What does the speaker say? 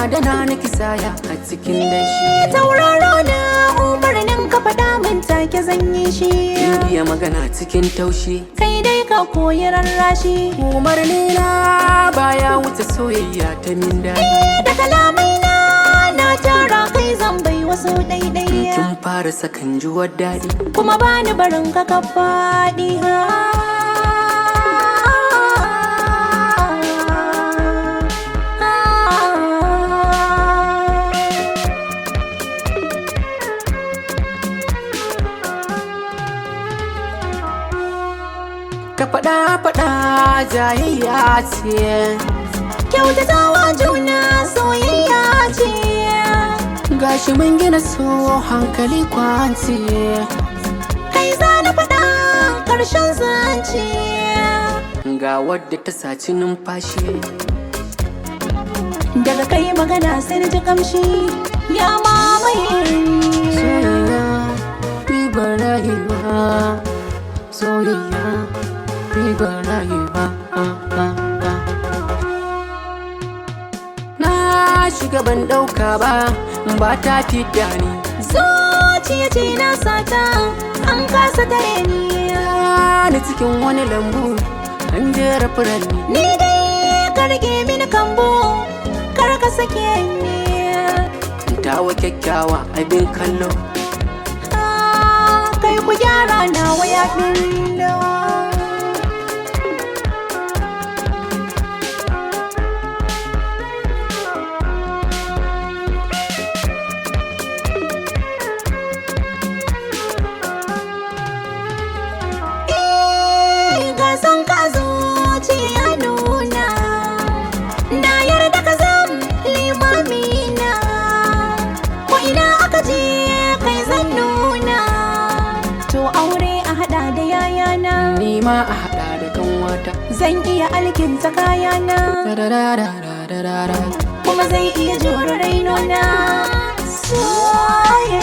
adana ni kisaya a cikin dashi. Tauraro na, umarnin ka faɗa min take zan yi shi. Kin iya magana cikin taushi. Kai dai ka koyi rarrashi. Umarni na baya wuce soyayya ta min daɗi. Da kalamai na na tara kai zan bai wasu ɗaiɗai. Kin fara sakan juwar daɗi. Kuma bani barin ka ka faɗi ha. Ka faɗa faɗa jayayya ce. Kyautatawa juna soyayya ce. Gashi mun gina so hankali kwance. Kai za na faɗa ƙarshen zance. Ga wadda ta saci numfashi. Daga kai magana sai na ji kamshi ya mamaye ni. Soyayya ribar rayuwa. Soyayya ribar rayuwa. Na shiga ban ɗauka ba, ba ta fita ni. Zuciya ce na sata an kasa tare ni. Ni cikin wani lambu an jera furanni. Ni dai ka rike mini kambo kar ka sake ni. Tawa kyakkyawa abin kallo. Ah, kai ku gyara nawa ya billo. Eh, ga son ka zuciya nuna. Na yarda ka zam limamina. Ko ina aka je kai zan nuna. To aure a hada da yayana. Ni ma a haɗa da kanwata. Zan iya alkinta kayana. Da-da-da-da-da-da-da. Kuma zai iya jure rainona. Soyayya.